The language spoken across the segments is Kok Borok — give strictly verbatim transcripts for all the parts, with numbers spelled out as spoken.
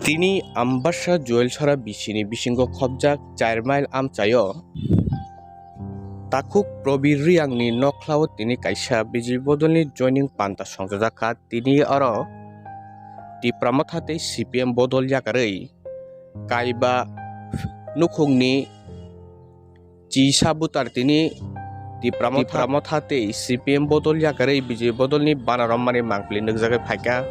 Tini Ambasa Joel Sora bisini bisingo khobjak char mile amchaio takhuk Probir Riangni nokhlao tini kaisa bijwi bodolni joining panta songchajakha. Tini oro Tipra Motha tei C P M bodol yakarwi kaiba nukhungni chisa butar tini Tipra Motha, Tipra Motha tei C P M bodol yakarwi bijwi bodolni bana romani mangpili nukjagwi phaikha.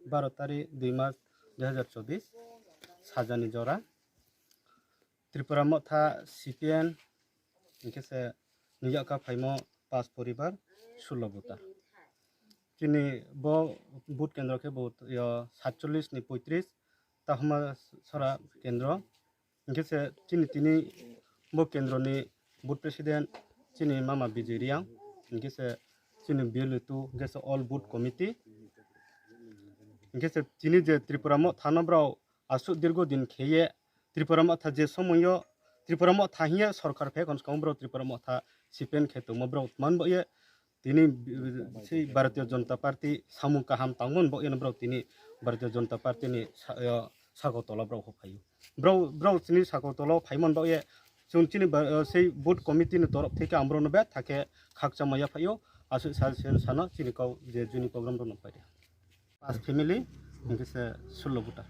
Baro tarik dui March dui hazar chobbish, sajani jora. Tripura Motha C P M, hinkhe se niyakha phaimo pas poribar, sullo buta. Chini bo vote kendro khe bo, yo, satchollish ni poitris, Tahoma Sora kendro. Hinkhe se chini tini bo kendroni board president chini mama Bijay Reang, hinkhe se chini B L A two, hinkhe se all board committee. Hinkhe se chini je Tripura Motha no borok aswk dirgo din kheye Tripura Motha je somoyo Tripura Motha hiye sorkar phe kon skang borok Tripura Motha C P M khe tongma borok man bo ye. Tini, eh, sei Bharatiya Janata Party samung kaham tangmani bagwi no borok tini Bharatiya Janata Party ni sa-, eh, saka tola borok phaio. Borok, borok chini saka tola phaimani bagwi chwng chini ba-, eh, sei booth committee ni torof theke ang borokno bethakhe khakchangma yaphaio. Aswk sa-, sa-, sano chini kok je juni program rok nokpai de. Pas family, hinkhe se sullo voter.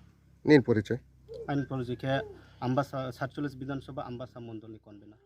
Nini porichoi? Ani porichoi khe Ambasa, satchollish Bidhan Sabha Ambasa Mondol ni convener.